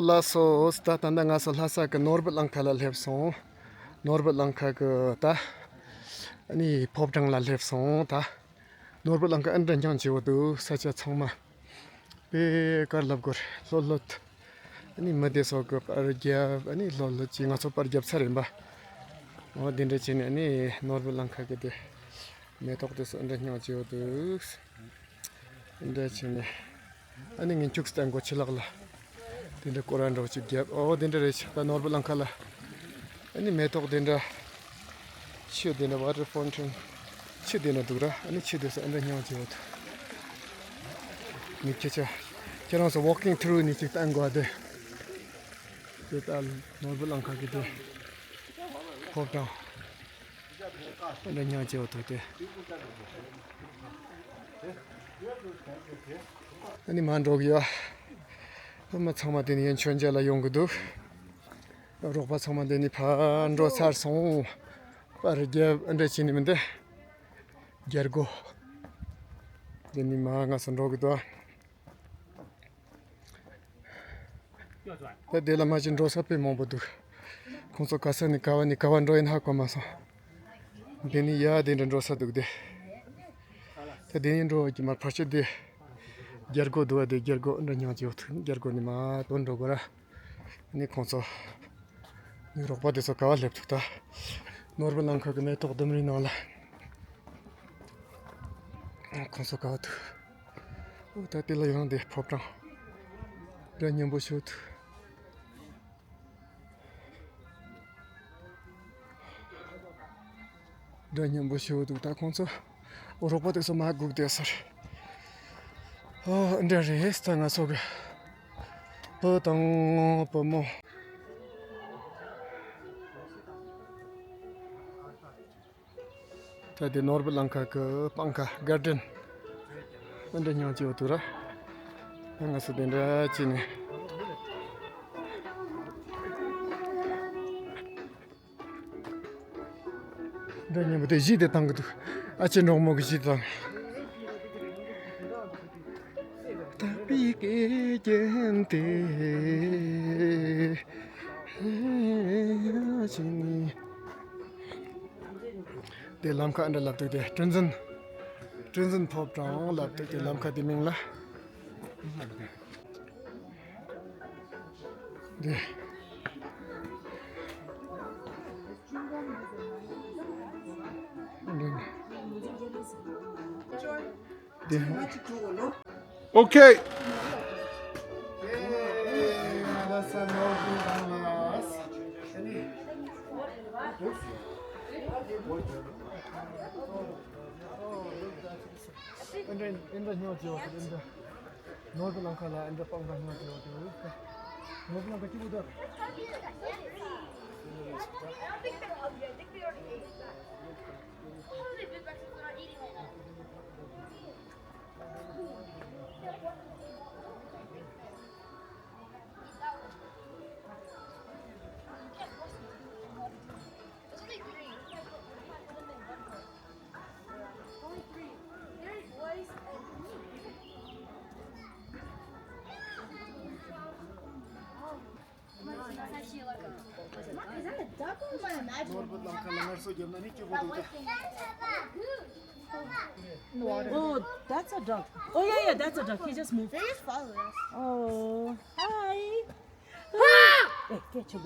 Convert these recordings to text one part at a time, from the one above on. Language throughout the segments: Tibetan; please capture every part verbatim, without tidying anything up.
ལགས་སོ། ད་ད་ལྟ་ང་ཚོ་ལྷ་ས་གི་ནོར་བུ་གླིང་ཁ་ལ་སླེབས་སོང་། ནོར་བུ་གླིང་ཁ་གི་ད་ཨ་ནི་ཕོ་བྲང་ལ་སླེབས་སོང་། ད་ནོར་བུ་གླིང་ཁ་ཨ་འདྲ་སྙིང་རྗེ་བོ་འདུག། ས་ཆ་ཚང་མ་དཔེ་ག་རེ་ལབ་དགོས་རེད། ལྷོད་ལྷོད། ཨ་ནི་མི་དེ་ཚོ་གི་པར་རྒྱབ། ཨ་ནི་ལྷོད་ལྷོད་ཅིག་ང་ཚོ་པར་རྒྱབ་ཚར་ཡིན་པ། འོ་དེ་འདྲ་བྱས་ནས་ཨ་ནི་ནོར་བུ་གླིང་ཁ་གི་དེ་མེ་ཏོག་དེ་ཚོ་ཨ་འདྲ་སྙིང་རྗེ་བོ་འདུག། འདྲ་བྱས་ནས། ཨ་ནི་ངས་ཁྱུག་ཙམ་མགོ་ཕྱི་ལོགས་ལ། དེ་འདྲ་སྐོར་ར་འདྲ་བོ་ཅིག་བརྒྱབ། ཨོ་དེ་འདྲ་རེད། ད་ནོར་བུ་གླིང་ཁ་ལ། ཨ་ནི་མེ་ཏོག་དེ་འདྲ། ཆུ་དེ་འདྲ་ཝ་ཊར་ཕོན་ཊེན། ཆུ་དེ་འདྲ་འདུག་ར། ཨ་ནི་ཆུ་དེ་ཚོ་ཨ་འདྲ་སྙིང་རྗེ་བོ་འདུག། ངས་ཁྱེད་ཆ། ཁྱེད་རང་ཚོ་ཝོག་ཀིང་ཐུ་རུ་ནས་ཅིག་བཏང་དགོས་དེ། དེ་ལྟར་ནོར་བུ་གླིང་ཁ་གི་དེ། ཕོ་བྲང་། ཨ་འདྲ་སྙིང་རྗེ་བོ་འདུག་སྟེ། ཨ་ནི་མར་འགྲོ་གི་ཡོད། ཨ་མ་ཚང་མ་དེ་ནས་ཡང་མཆོད་མཇལ་ལ་ཡོང་གི་འདུག། རོགས་པ་ཚང་མ་དེ་ནས་ཕར་འགྲོ་ཚར་སོང་། པར་རྒྱབ་ཨ་འདྲ་བྱས་ནས་མི་འདི། རྒྱལ་སྒོ། དེ་ནས་མར་ང་ཚོ་འགྲོ་གི་འདུག། ད་དེ་ལ་མ་གཞི་འགྲོ་ས་དཔེ་མང་པོ་འདུག། ཁོང་ཚོ་ག་ས་ནས་ག་བ་ནས་ག་བ་འགྲོ་ཡིན་ཧ་གོ་མ་སོང་། དེ་ནས་ཡ་དེ་འདྲ་འགྲོ་ས་འདུག་སྟེ། ད་དེ་ནས་འགྲོ་བ་གི་མར་ཕར་ཕྱོགས་དེ། རྒྱལ་སྒོ་འདུག་བ། དེ་རྒྱལ་སྒོ་འདྲ་སྙིང་རྗེ་བོ་འདུག། རྒྱལ་སྒོ་ནས་མར་དོན་འགྲོ་དགོས་ར། ནི་ཁོང་ཚོ། ནི་རོགས་པ་དེ་ཚོ་ག་བ་སླེབས་འདུག་ད། ནོར་བུ་གླིང་ཁ་གི་མེ་ཏོག་ལྡུམ་རའི་ནང་ལ། ཁོང་ཚོ་ག་བ་འདུག། འོ་ད་དེ་ལ་ཡང་དེ་ཕོ་བྲང་། འདྲ་སྙན་པོ་ཞིག་འདུག། འདྲ་སྙན་པོ་ཞིག་འདུག། ད་ཁོང་ཚོ་རོགས་པ་དེ་ཚོ་མར་སྒུག་བསྡད་ས་རེད། ཨོ་འདྲ་རེད། ད་ང་ཚོ་གི་བུ་དང་བུ་མོ། ད་དེ་ནོར་བུ་གླིང་ཁ་གི་སྤང་ཁ་གར་ཌེན། ཨ་འདྲ་སྙིང་རྗེ་བོ་འདུག་ར། ང་ཚོ་དེ་འདྲ་བྱས་ནས། འདྲ་སྙན་པོ་དེ་གཞས་དེ་བཏང་གི་འདུག། ཨ་ཅེ་འབྲོག་མོ་གི་གཞས་དེ་བཏང་། དག་པའི་སྐད་རྒྱན་དེ་ཞིག་ནི། དེ་ལམ་ཁ་འདྲ་ལབ་འདུག་དེ་ཀྲིན་ཛན། ཀྲིན་ཛན་ཕོ་བྲང་ལབ་འདུག་དེ་ལམ་ཁ་དེ་མིང་ལ། འདི། འདི། ཨོ་ཁེ། ཨེ་འདྲ་ཨེ་འདྲ་སྙིང་རྗེ་བ་དང་ཨེ་འདྲ། ནོར་བུ་གླིང་ཁ་ལ་ཨེ་འདྲ་སྤང་ཁ་སྙིང་རྗེ་བ་དེ་ཡོད། ནོར་བུ་གླིང་ཁ་སྐྱིད་པོ་འདུག། There's boys and me. Is that a duck or am I imagining? ནོར་བུ་གླིང་ཁ་ལ་ངལ་གསོ་རྒྱབ་ན་ནི་སྐྱིད་པོ་འདུག་ད། Oh, that's a duck. Oh, yeah, yeah, that's a duck. He just moved. They just followed us. Oh, hi. Hey, catch him.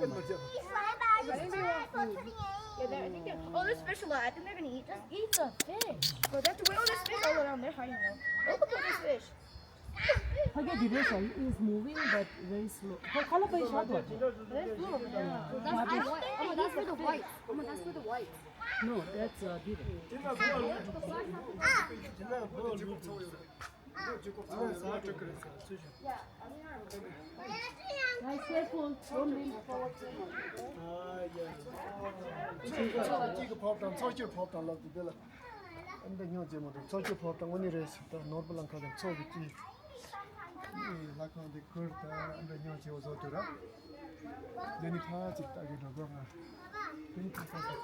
Yeah, they're, I think they're, oh, there's fish alive. I think they're gonna eat. Just eat the fish. But that's the way, oh, there's fish all around. They're hiding now. Oh, look at this fish. Hage Dinesh is moving but very slow. Kala pai shot wa. Very slow. Yeah. That's, I, oh, that's for the whites. Oh, that's for the whites. No, that's uh, Dinesh. Nice careful. Don't lean forward too much. ཚོགས་ཀྱི་ཕོ་བྲང་ཚོགས་ཀྱི་ཕོ་བྲང་ལབ་དུས་དེ་ལ། ཨ་འདི་སྙིང་རྗེ་མོ་འདུག། ཚོགས་ཀྱི་ཕོ་བྲང་དངོས་གནས་རེད་ཟེར། ད་ནོར་བུ་གླིང་ཁ་དང་ཚོགས་ཀྱི་སྐྱིད། ལྷ་ཁང་འདི་ཁུར་ད་ཨ་འདི་སྙིང་རྗེ་བོ་བཟོ་འདུག་ར། འདི་ནི་ཕ་ཅིག་ལྟ་གི་འགྲོ་དགོས་ང་། འདི་ནི་ཕ་ས་ས།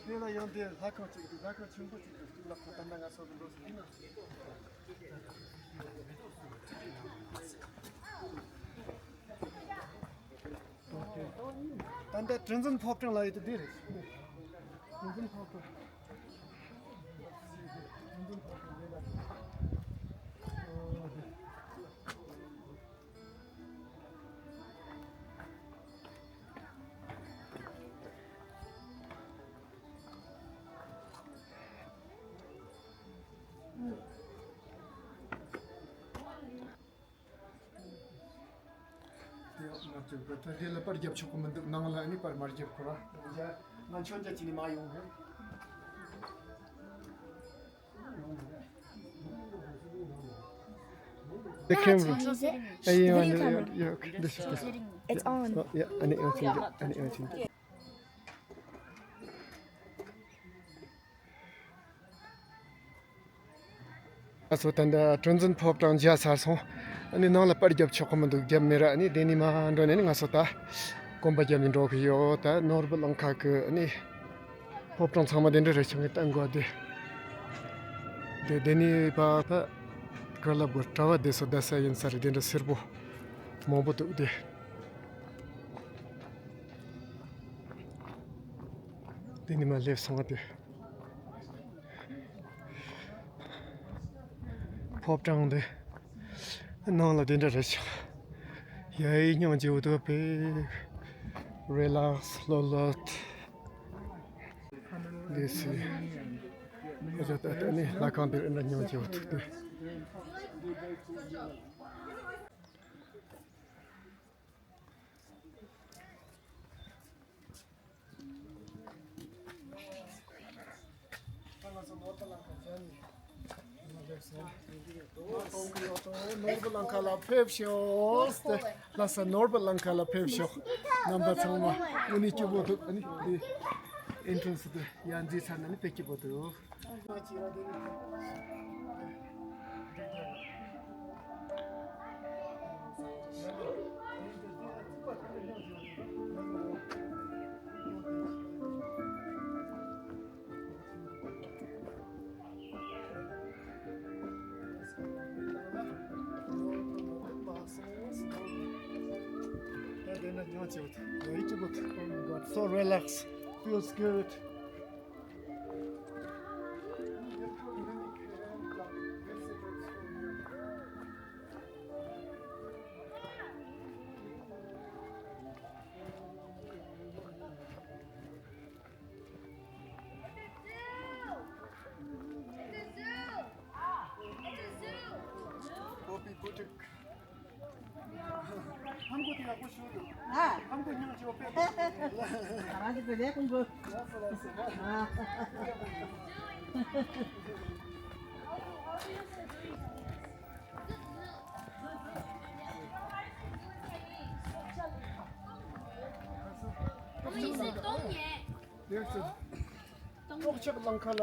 དེ་ལ་ཡང་དེ་ལྷ་ཁང་གཅིག་འདུག་ལྷ་ཁང་ཆེན་པོ་གཅིག་འདུག་གཅིག་ལ་ཁོ་ད་ལྟ་ང་ཚོ་གི་འགྲོ་ཟིན་ན། ད་ལྟ་གྲུ་འཛིན་ཕོ་བྲང་ལ་ཡོད་དེ་འདི་རེད། གྲུ་འཛིན་ཕོ་བྲང་། གྲུ་འཛིན་ཕོ་བྲང་འདི་ལ། དེ་ཡང་མ་བརྒྱབ་གི། ད་དེ་ལ་པར་རྒྱབ་ཆོག་གི་མི་འདུག་ནང་ལ་ཨ་ནི་པར་མ་རྒྱབ་ཁོ་ར། ང་མཆོད་མཇལ་བྱས་ནས་མ་ཡོང་གི། The camera. Is it? Hey, you want to, yeah, yeah, this is this. It's on. Oh, yeah, I need everything. I need everything. ང་ཚོ་ད་ལྟ་གྲུ་འཛིན་ཕོ་བྲང་མཇལ་ཚར་སོང་། ཨ་ནི་ནང་ལ་པར་རྒྱབ་ཆོག་གི་མི་འདུག་རྒྱབ་མེད་ར། ཨ་ནི་དེ་ནས་མར་འགྲོ་ནས་ནི་ང་ཚོ་ད་གོམ་པ་རྒྱབ་ནས་འགྲོ་གི་ཡོད། ད་ནོར་བུ་གླིང་ཁ་གི་ཨ་ནི་ཕོ་བྲང་ཚང་མ་དེ་འདྲ་རེད། ཆུང་གི་ལྟ་དགོས་དེ། དེ་དེ་ནས་ཕར་ད་ག་ལབ་དགོས། གྲྭ་བ་དེ་ཚོ་བསྡད་ས་ཡིན་ས་རེད། དེ་འདྲ་སེར་པོ་མང་པོ་འདུག་དེ། དེ་ནས་མར་སླེབས་སོང་བ་དེ། ཕོ་བྲང་དེ་ནང་ལ་དེ་འདྲ་རེད་ཤག་ཡ་ཡི་སྙིང་རྗེ་པོ་འདུག་དཔེ་རི་ལེགས་ལྷོད་ལྷོད། དེ་སི་ཨ་ཅག་ད་ལྟ་ནི་ལྷ་ཁང་དེར་ཨེ་འདྲ་སྙིང་རྗེ་པོ་འདུག་དེ། ནོར་བུ་གླིང་ཁ་ལ་ཕེབས་ཤོག་ལྷ་ས་ནོར་བུ་གླིང་ཁ་ལ་ཕེབས་ཤོག་རྣམ་པ་ཚང་མ་དངོས་གནས་སྐྱིད་པོ་འདུག་ཨ་ནི་དེ་ཨེན་ཊྲན་སི་དེ་ཡར་འཛེགས་ཚར་ན་ནི་དཔེ་སྐྱིད་པོ་འདུག So relaxed, feels good. ཏོག་ཆག་ལང་ཁ་ལ།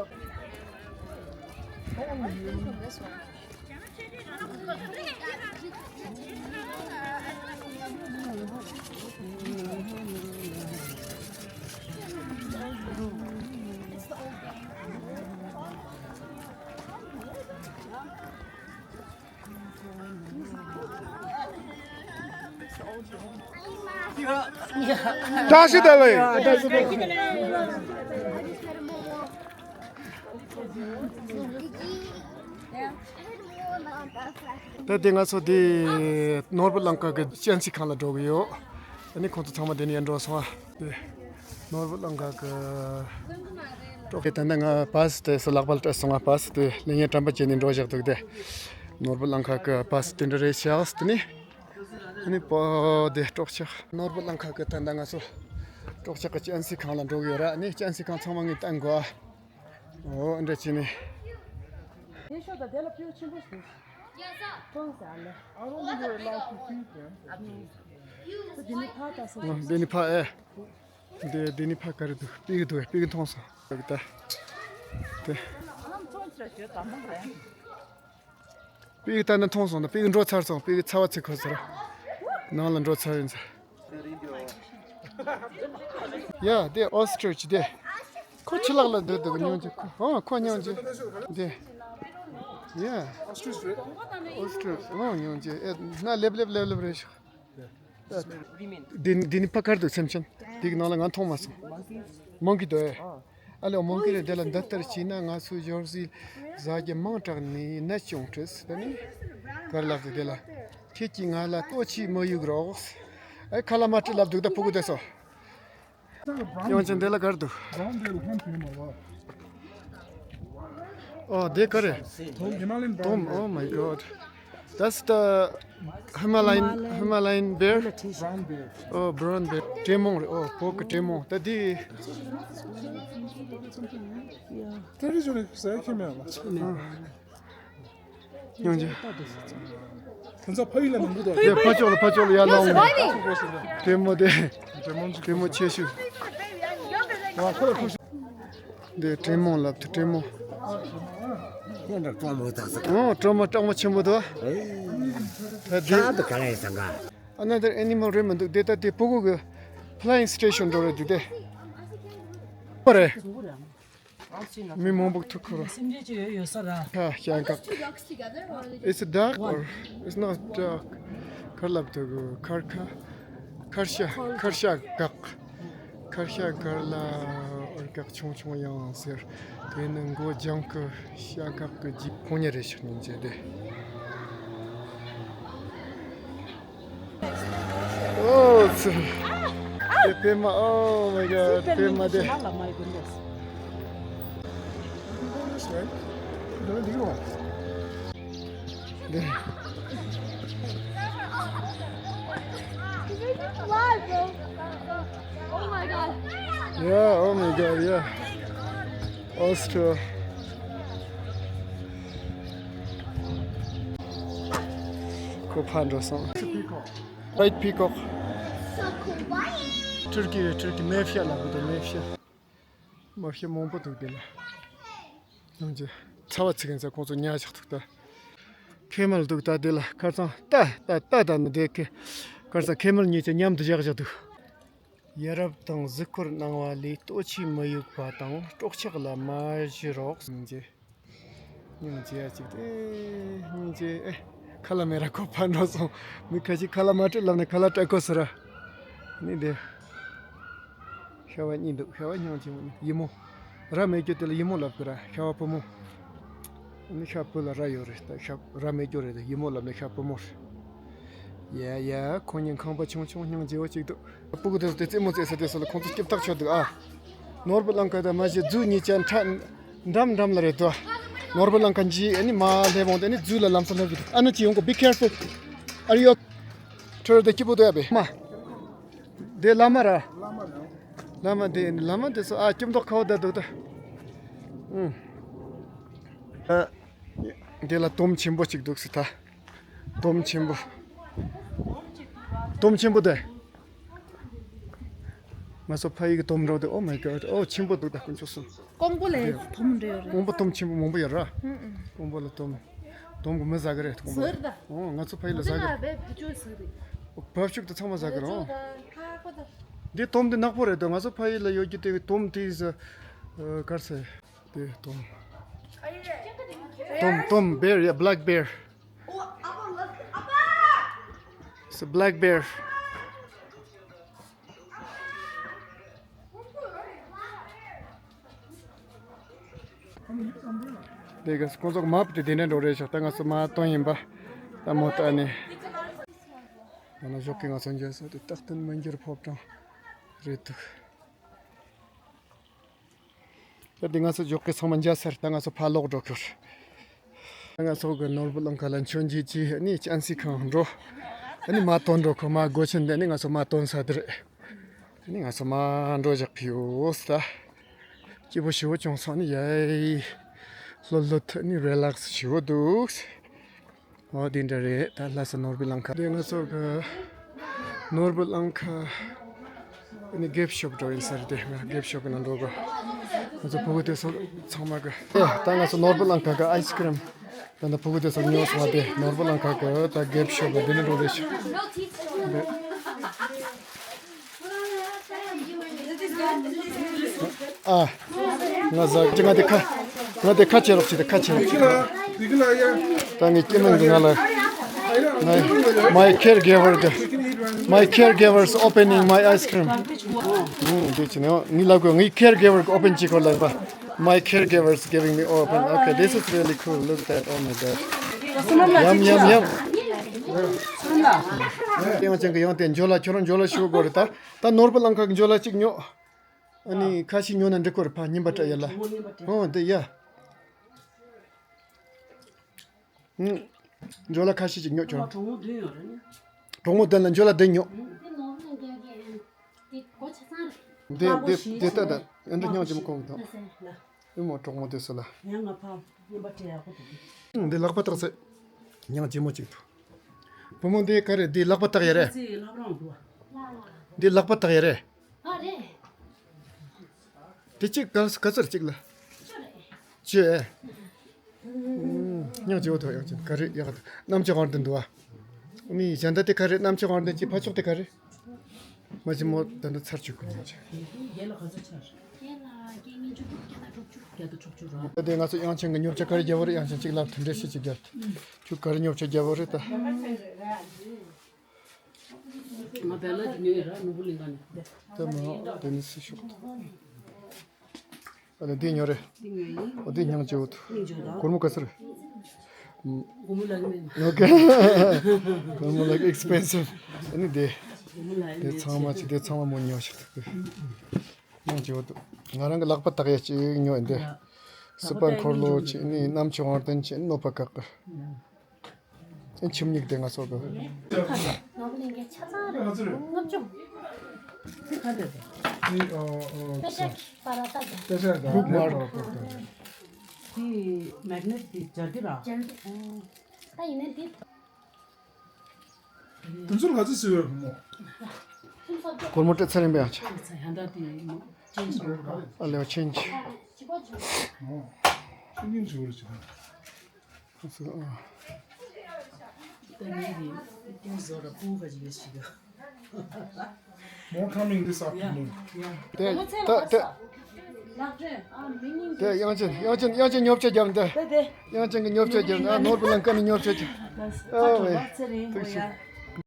བཀྲ་ཤིས་བདེ་ལེགས། ད་དེ་ང་ཚོ་དེ་ནོར་བུ་གླིང་ཁ་གི་སྤྱན་གཟིགས་ཁང་ལ་འགྲོ་གི་ཡོད། ཨ་ནི་ཁོང་ཚོ་ཚང་མ་དེ་ནས་ཡར་འགྲོ་སོང་ཨ། དེ་ནོར་བུ་གླིང་ཁ་གི་གྲོགས་ཀྱི་ད་ནི་ང་པཱ་སི་དེ་སུ་ལག་པ་ལ་སྤྲད་སོང་ང་། པཱ་སི་དེ་ལས་ངན་དྲན་པ་བྱས་ནས་འགྲོ་བཞག་འདུག་དེ་ནོར་བུ་གླིང་ཁ་གི་པཱ་སི་དེ་འདྲ་རེད་ཤག་དེ་ནི་ཨ་ནི་པོ་དེ་གྲོགས་ཆག་ནོར་བུ་གླིང་ཁ་གི་ད་ནི་ང་ཚོ་གྲོགས་ཆག་གི་སྤྱན་གཟིགས་ཁང་ལ་འགྲོ་གི་ཡོད་ར། ཨ་ནི་སྤྱན་གཟིགས་ཁང་ཚང་མ་ངས་བསྟན་དགོས་ཨ། འོ་འདྲ་བྱས་ནས། དེ་ཤོག་དང་དེ་ལ་སྤུས་ཆེན་པོ་ཞིག་འདུག་ཁྲོང་ཟེར་ཨ་ལེ། I don't think we're allowed to feed them. འདི་ནི་ཕ་ད་སོ། འདི་ནི་ཕ་ཨེ། འདི་འདི་ནི་ཕ་ག་རེ་འདུག་སྤུ་གུ་འདུག་སྤུ་གུ་མཐོང་སོང་། ད་དེ། སྤུ་གུ་ད་ནི་མཐོང་སོང་ན་སྤུ་གུ་འགྲོ་ཚར་སོང་། སྤུ་གུ་ཚ་བ་ཚིག་ཁོ་ཚར། ནང་ལ་འགྲོ་ཚར་ཡིན་ཚར། ཡ་དེ་ཨོ་སི་ཊྲིཆ་དེ། ཁོ་ཕྱི་ལོགས་ལ་འདུག་འདུག་སྙིང་རྗེ། ཁོ་ཨོ་ཁོ་སྙིང་རྗེ། འདི། Yeah. Ostrich རེད། Ostrich ཨོ་སྙིང་རྗེ། ཨེ་ན་ལེབ་ལེབ་ལེབ་ལེབ་རེད་ཤག་འདི་འདི་ནི་ཕ་གར་འདུག་སེམས་ཅན། འདི་གི་ནང་ལ་ང་མཐོང་མ་སོང་། མོང་ཀི་འདུག་ཨེ། ཨ་ལེ་མོང་ཀི་རེད། འདི་ལ་འདི་ལྟར་བྱས་ན་ང་ཚོའི་ཞོར་ཟས་ཟ་རྒྱུ་མང་དྲགས་ནས་ནད་བྱུང་ཁྲིས་ད་ནི། གར་ལབ་འདུག་འདི་ལ། ཁྱེད་ཀྱིས་ང་ལ་ལྟོ་ཆས་མི་གཡུག་རོགས། ཨེ་ཁ་ལ་མ་སྤྲད་ལབ་འདུག་ད་ཕྲུ་གུ་དེ་ཚོ། ཡང་ཅིན་དེ་ལ་གར་འདུག་ཨོ་དེ་ག་རེད། དོམ། Oh my God. That's the Himalayan, Himalayan bear. Oh, brown bear. ཀྲེ་མོང་རེད། ཨོ་བོད་ཀྱི་ཀྲེ་མོང་ད་དེ། ཡང་ཅིན། ཁོང་ཚོ་ཕ་ཡུལ་ལ་མི་འདུག་དོ། དེ་ཕ་ཕྱོགས་ལ་ཕ་ཕྱོགས་ལ་ཡར་ལངས། ཀྲེ་མོང་དེ། ཀྲེ་མོང་ཆེ་ཤོས། འདི་ཀྲེ་མོང་ལབ་ཏུ་ཀྲེ་མོང་། ཁོང་འདྲ་སྤྲང་མོ་དག་ས། ཨོ་ཀྲེ་མོང་སྤྲང་མོ་ཆེན་པོ་དོ། ད་འདི་ཤ་དུ་ག་རེ་ཡིན་ས་ག Another animal རེད་མི་འདུག་དེ་ད་དེ་ཕྲུ་གུ་གི་flying station འགྲོ་རེད་འདུག་དེ། པ་རེད། མི་མང་པོ་ཐུག་ཁུར། སེམས་ཅན་ཅིག་ཡོད་ཡོད་ས་ར། ཤ་ཤ་འགག It's a duck or it's not duck. ཁར་ལབ་ཏུ་ཁར་ཁ་ཁར་ཤ་ཁར་ཤ་འགག་ཁར་ཤ་འགག་ལ་འོར་འགག་ཆུང་ཆུང་ཡང་ཟེར། དེ་ནི་མགོ་ལྗང་གི་ཤ་འགག་གི་རྗེས་ཁོང་ཉིད་རེ་ཞིག་ནས་མཇལ་ཏེ། Oh, it's, the pema. Oh my God, pema de. Fly, bro. Oh my God. Yeah, oh my God, yeah. Austria. ཁོ་ཕར་འགྲོ་སོང་། White peacock. Turkey རེད། Turkey མེ་ཕྱེ་ལབ་གི་འདུག་མེ་ཕྱེ། མེ་ཕྱེ་མང་པོ་འདུག་དེ་ལ། ཡང་ཅིན་ཚ་བ་ཚིག་གིན་ཚ་ཁོང་ཚོ་ཉལ་བཞག་འདུག་ད། ཁེ་མལ་འདུག་ད་དེ་ལ་ཁར་སང་ད་ད་ད་ད་ནི་དེ་ཁེ། ཁར་སང་ཁེ་མལ་གཉིས་ཀྱི་མཉམ་དུ་བཞག་བཞག་འདུག་ཡ་རབས་དང་གཟུགས་སྐོར་གནང་བ་ལས་ལྟོ་ཆས་མི་གཡུག་པ་དང་སྲོག་ཆགས་ལ་མ་ཞུ་རོགས་སྙིང་རྗེ། སྙིང་རྗེ་ཡ་གཅིག་སྟེ། སྙིང་རྗེ་ཨེ། ཁ་ལ་མེ་ར་ཁོ་ཕར་འགྲོ་སོང་། མི་ཁ་ཅིག་ཁ་ལ་མ་སྤྲད་ལབ་ནས་ཁ་ལ་སྤྲད་དགོས་ཟེར་ར། ནི་འདི། ཤ་བ་གཉིས་འདུག་ཤ་བ་སྙིང་རྗེ་མོ་ནི་ཡི་མོ། ར་མེད་རྒྱུ་དེ་ལ་ཡི་མོ་ལབ་གི་ར། ཤ་བ་བུ་མོ། ནི་ཤ་བུ་ལ་ར་ཡོད་རེད། ད་ཤ་ར་མེད་རྒྱུ་རེད། ཡི་མོ་ལབ་ནས་ཤ་བུ་མོ་རེད། ཡ་ཡ། ཁོང་གཉིས་ཁང་པ་ཆུང་ཆུང་སྙིང་རྗེ་བོ་གཅིག་འདུག་སྤུ་གུ་དེ་ཚོ་དེ་རྩེད་མོ་རྩེ་ས་དེ་ཚོ་ལ་ཁོང་ཚོ་སྐྱིད་ཐག་ཆོད་འདུག་ཨ། ནོར་བུ་གླིང་ཁ་དང་མ་གཞི་ཛུ་གཉིས་ཆ་འདྲ་འགྲམ་འགྲམ་ལ་རེད་དོ། ནོར་བུ་གླིང་ཁ་འཇིག་ཨ་ནི་མ་སླེབས་འོང་དེ་ནི་ཛུ་ལ་ལམ་སང་སླེབས་ཀྱི་འདུག་ཨ་ནི་ཅི་ཡོང་གོ། Be careful. Are you okay? ཁྲོད་དེ་སྐྱིད་པོ་འདུག་ཡ་བེ་མ། དེ་བླ་མ་ར། བླ་མ་དེ་བླ་མ་དེ་ཚོ་ཨ་སྐྱིད་མདོག་ཁ་བོ་ད་འདུག་ད། ཨུང་། ཨ། དེ་ལ་དོམ་ཆེན་པོ་གཅིག་འདུག་སི་ད། དོམ་ཆེན་པོ། དོམ་ཆེན་པོ་དེ། ང་ཚོ་ཕ་ཡི་གི་དོམ་འདྲ་བོ་དེ། Oh my God. ཨོ་ཆེན་པོ་འདུག་ད་དཀོན་མཆོག་གསུམ། ཀོང་པོ་ལ་དོམ་འདྲ་ཡོད་རེད། ཀོང་པོ་དོམ་ཆེན་པོ་མང་པོ་ཡོད་ར། ཀོང་པོ་ལ་དོམ། དོམ་གི་མི་ཟ་གི་རེད་ཀོང་པོ། ཟེར་ད། ཨོ་ང་ཚོ་ཕ་ཡི་ལ་ཟ་གི་རེད། བབ་ཕྱུག་དེ་ཚང་མ་ཟ་གི་རེད། འདི་དོམ་འདི་ནག་པོ་རེད་དོ། ང་ཚོ་ཕ་ཡི་ལ་ཡོད་རྒྱུ་དེ་དོམ་དེ་ཟ། གར་ཟ། དེ་དོམ། དོམ་དོམ། Bear, yeah, black bear. It's a black bear. དེ་ག་ཁོང་ཚོ་མ་བུ་དེ་དེ་འདྲ་འགྲོ་རེད་ཤག་ད་ང་ཚོ་མ་བཏོན་ཡིན་པ། ད་མོ་ད་ནི། ད་ན་ཞོགས་ཀྱི་ང་ཚོ་འཇལ་ས་དེ་རྟག་ཏུ་མི་འགྱུར་ཕོ་བྲང་རེད་འདུག་ད་དེ་ང་ཚོ་ཞོགས་ཀྱི་ཚང་མ་འཇལ་ཚར། ད་ང་ཚོ་ཕར་ལོག་འགྲོ་ཁྱོར། ད་ང་ཚོ་གི་ནོར་བུ་གླིང་ཁ་ལ་མཆོད་མཇལ་གྱིས་ནི་ཅན་སི་ཁང་འགྲོ། ནི་མ་བཏོན་འགྲོ་ཁོ་མ་སྒོ་ཆེན་དེ་ནི་ང་ཚོ་མ་བཏོན་ས་དེ་རེད། ནི་ང་ཚོ་མ་འགྲོ་བཞག་གི་ཡོད་ད། སྐྱིད་པོ་ཞེ་བོ་བྱུང་སོང་ནི་ཡའི། ལྷོད་ལྷོད་ནི་རི་ལེག་སི་ཞེ་བོ་འདུག་ཨོ་དེ་འདྲ་རེད། ད་ལྷ་ས་ནོར་བུ་གླིང་ཁ། དེ་ང་ཚོ་གི་ནོར་བུ་གླིང་ཁ་ནི་གེབ་ཤོབ་འགྲོ་ཡིན་ས་རེད། དེ་ང་གེབ་ཤོབ་གི་ནང་འགྲོ་གི། ང་ཚོ་ཕྲུ་གུ་དེ་ཚོ་ཚང་མ་གི། ཨེ་ད་ང་ཚོ་ནོར་བུ་གླིང་ཁ་གི་ཨའི་སི་ཀྲིམ། ད་ནི་ཕྲུ་གུ་དེ་ཚོ་ཉོ་སོང་བ་དེ་ནོར་བུ་གླིང་ཁ་གི་ད་གེབ་ཤོབ་ལ་དེ་ནི་འགྲོ་རེད་ཤག་ཨ། ང་ཟ་གི་ང་དེ་ཁ། ང་དེ་ཁ་ཕྱེ་རོགས་བྱེད་དེ་ཁ་ཕྱེ་རོགས་བྱེད། ད་ངས་སྐྱེ་དམན་གྱི་ང་ལ། My caregiver གི། My caregiver's opening my ice cream. འདི་ཅི་ནས་ངའི་ལབ་གོ་ངའི་caregiver གི་open བྱེད་གོ་ལབ་པ། My caregiver's giving me open. Okay, this is really cool. Look at that. Oh my god. Yum, yum, yum. དེ་ཡང་ཅན་གི་ཡང་དེ་འཇོ་ལ་ཁྱོད་རང་འཇོ་ལ་ཞུ་དགོས་རེད་ད། ད་ནོར་བུ་གླིང་ཁ་གི་འཇོ་ལ་གཅིག་ཉོ། ཨ་ནི་ཁ་ཤས་ཉོ་ན་འགྲིག་གོ་རེད་ཕ་ཉིན་པ་སྤྲད་ཡ་ལ། གྲོགས་མོ་ཉིན་པ་སྤྲད། ཨོ་དེ་ཡ། ཨུ། འཇོ་ལ་ཁ་ཤས་ཅིག་ཉོ་ཁྱོད། ཨ་མ་གྲོགས་མོ་བདུན་ཡོད་རེད་ནི། གྲོགས་མོ་བདུན་ལ་འཇོ་ལ་བདུན་ཉོ། འདི་ནོར་ལ་རྒྱག་གི་ཨ་ནི་འདི་སྒོ་ཆ་ཚང་རེད། འདི་འདི་འདི་ལྟ་ད་ཨ་འདྲ་སྙིང་རྗེ་མོ་ཁོང་གི་འདུག་ཨུ་མོ་གྲོགས་མོ་དེ་སུ་ལ། ཡང་ང་ཕ་ཉིན་པ་སྤྲད་ཡག་པོ་འདུག་ཨུ་འདི་ལག་པ་བཏགས་ཚེ། སྙིང་རྗེ་མོ་ཅིག་འདུག་བུ་མོ་འདི་ག་རེ་འདི་ལག་པ་བཏགས་ཡ་རེད། ཚེ་ལྷག་རང་འདུག་འདི་ལག་པ་བཏགས་ཡ་རེད། ཨ་རེད། དེ་གཅིག་ག་ག་ཚར་གཅིག་ལ། ཅོ་རེད། ཅོ་ཨེ། སྙིང་རྗེ་བོ་ཐོག་ཡང་ཅིག་ག་རེ་ཡག་གནམ་ལྕགས་དབང་ལྡན་འདུག་ཨ། ནི་གཞན་དག་དེ་ག་རེ་གནམ་ལྕགས་དབང་ལྡན་གྱི་ཕ་ཕྱོགས་དེ་ག་རེ། མ་གཞི་མོ་ད་ནི་ཚར་བཅུག་གི་མོ་ཅིག་རྒན་ལ་ག་ཚོད་ཆགས། རྒན་ལ་རྒན་ཉིན་བཅུ་དྲུག་བརྒྱ་དང་དྲུག་ཅུ་ར། ད་དེ་ང་ཚོ་དབྱངས་ཅན་གྱི་ཉོ་ཆ་ག་རེ་རྒྱབ་པོ་རེད། དབྱངས་ཅན་གཅིག་ལ་དུ་འདྲེ་ཤི་ཅིག་རྒྱབ། ཁྱོད་ག་རེ་ཉོ་ཆ་རྒྱབ་པོ་རེད་ད། ང་བལ་ལ་དེ་ཉོས་ཡོད་ར་ནོར་བུ་གླིང་ག་ནས། ད་མོ་དེ་ནི་སི་ཤོག་ཨ་ལ་དེ་ཉོ་རེད། དེ་ཉོས་ཡིན། ཨོ་དེ་སྙིང་རྗེ་བོ་འདུག་སྙིང་རྗེ་བོ་དང་། སྒོར་མོ་ག་ཚོད་རེད། སྒོར་མོ་ལག་མེད། ཨོ་ཀེ། སྒོར་མོ་ལག་expensive ཨ་ནི་དེ། སྒོར་མོ་ལག་དེ་མེད་ཚང་མ་ཅི་དེ་ཚང་མ་མོ་ཉོ་ཤག་སྙིང་རྗེ་བོ་འདུག་ང་རང་གི་ལག་པ་བཏགས་ཡ་ཅིག་ཉོས་ཡིན་དེ། ཡ། སི་པན་འཁོར་ལོ་ཅིག་ནི་གནམ་ལྕགས་དབང་ལྡན་ཅིག་གནོད་པ་བཀག་གི། ཡ། ཨེ་ཁྱིམ་ཉིག་དེ་ང་ཚོ་གི། ནོར་བུ་གླིང་གའི་ཆ་ཚང་རེད། ལྔ་བཅུ། དེ་ག་འདྲ་རེད། དེ་ཨ་ཨ་པེ་ཤ་པ་ར་ཏ་དེ། པེ་ཤ་དང་བུག་མར། དེ་མེག་ནེ་ཊི་དེ་སྦྱར་གྱི་ར། སྦྱར་གྱི། ད་ཡིན་ན་འདི། དེ་ཚོར་ག་ཚོད་ཟེར་བའི་བུ་མོ། སྒོར་མོ་སྤྲད་ཚར་ཡིན་པའི་ཡང་ཆ། ཡ་ད་དེ་མོ་ཅན་ཞིག་ཡོད་ར། ཨ་ལེ་བ་ཆེན་ཆེ། ཨོ། ཆུ་རྒྱུན་ཞིག་ཡོད་ར་ཅིག་ཨ་སུ་ཨ། ད་ངས་རེད། ཀུན་བཟོ་ར་སྤུ་ག་ཅིག་ཡོད་ཞིག་ཡོད། More coming this afternoon. དེ་ད་དེ། དེ་དབྱངས་ཅན་དབྱངས་ཅན་དབྱངས་ཅན་ཉོ་ཆ་རྒྱབ་འདི། དེ་དེ། དབྱངས་ཅན་གྱི་ཉོ་ཆ་རྒྱབ་ན་ནོར་བུ་གླིང་ཁ་ནས་ཉོ་ཆ་རྒྱབ། ཨ་ཝེ། ཐུགས་ཆེ།